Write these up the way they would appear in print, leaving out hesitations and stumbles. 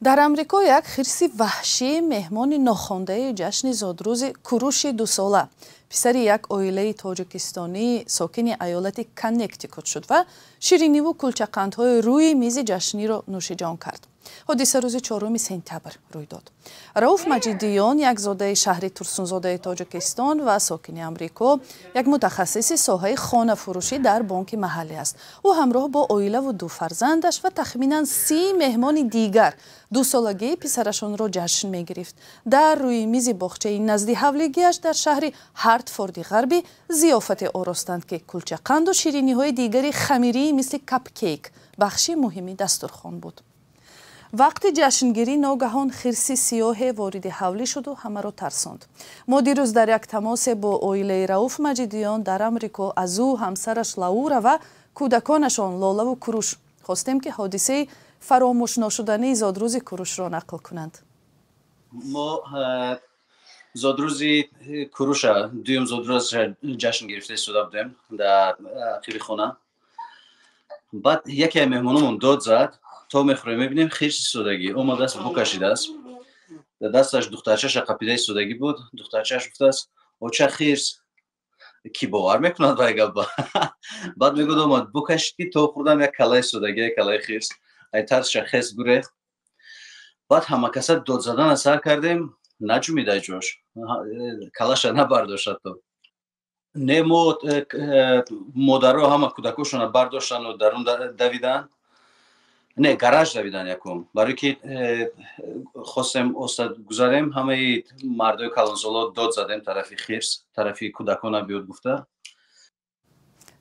Дар Амрико як хирси ваҳшӣ меҳмони нохондаи ҷашни зодрӯзи Куруши дусола, писари як оилаи тоҷикистонӣ сокини аёлати Коннектикут шуд ва шириниву кулчақандҳои рӯи мизи ҷашниро нӯшиҷон кард. Ҳодиса рӯзи 4 сентябр рӯй дод. Рауф Маҷидиён, як зодаи шаҳри Турсунзодаи Тоҷикистон ва сокини Амрико, як мутахассиси соҳаи хонафурӯшӣ дар бонки маҳаллӣ аст. Ӯ ҳамроҳ бо оилаву ду фарзандаш ва тахминан 30 меҳмони дигар дусолагии писарашонро ҷашн мегирифт. Дар рӯи мизи боғчаи назди ҳавлигиаш дар шаҳри Ҳартфорди ғарбӣ зиёфате оростанд, ки кулчақанду шириниҳои дигари хамирӣ мисли капкейк бахши муҳими дастурхон буд. Вақти ҷашнгирӣ ногаҳон хирси сиёҳе вориди ҳавлӣ шуду ҳамаро тарсонд. Мо дирӯз дар як тамосе бо оилаи Рауф Маҷидиён дар Амрико аз ӯ, ҳамсараш Лаура ва кӯдаконашон Лолаву Куруш хостем, ки ҳодисаи фаромӯшношудании зодрӯзи Курушро нақл кунанд. Мо зодрӯзи Куруша, дуюм зодрӯзаша ҷашн гирифта истода будем дар ақиби хона. Баъд яке аз меҳмономон дод зад, то мехӯрем, мебинем, хирс истодагӣ омадааст, букашидааст, дар дасташ духтарчаша қапида истодагӣ буд. Духтарчааш гуфтааст: «Оча, хирс». Ки бовар мекунад вай гапба? Баъд мегӯяд, омад, букашид, ки то хӯрдам, як кала истодагӣ, як калаи хирс. Ай тарсша хес гурехт. Баъд ҳамакаса дод задана сар кардем, наҷумида ҷош, калаша набардошт ҳатто. Не, мо модаро ҳама кӯдакошона бардоштану дарун давидан, не, гараж давидан якум, барое ки хостем оста гузарем. Ҳамаи мардои калонсоло дод задем тарафи хирс, тарафи кӯдакона биёд гуфта.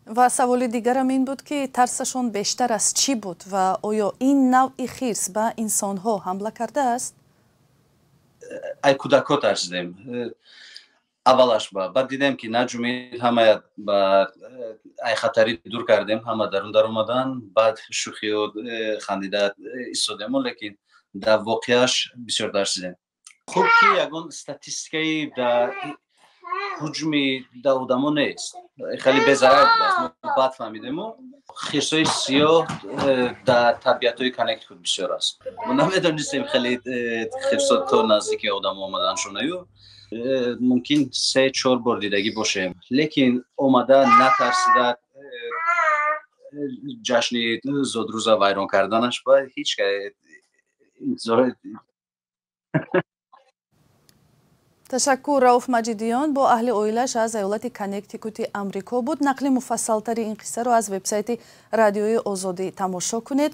Ва саволи дигарам ин буд, ки тарсашон бештар аз чӣ буд ва оё ин навъи хирс ба инсонҳо ҳамла кардааст? Ай кӯдакҳо тарсидем аввалаш ба, баъд дидем, ки наҷумид, ҳамая ба ай хатарӣ дур кардем, ҳама дарун даромадан. Баъд шӯхиё хандида истодему, лекин дар воқеаш бисёр тарсидем. Хуб, ки ягон статистикаи дар ҳуҷми да одамо нест, хеле безарар будааст. Мо баъд фаҳмидему, хирсҳои сиёҳ дар табиатҳои Коннектикут бисёр аст. Мо намедонистем, хеле хирсо то наздики одамо омаданшонаю. Мумкин 3-4 бор дидагӣ бошем, лекин омада, натарсида, ҷашни зодрӯза вайрон карданаш ба ҳеҷ интизор. Ташаккур. Рауф Маҷидиён бо аҳли оилааш аз аёлати Коннектикути Амрико буд. Нақли муфассалтари ин қиссаро аз вебсайти Радиои Озодӣ тамошо кунед.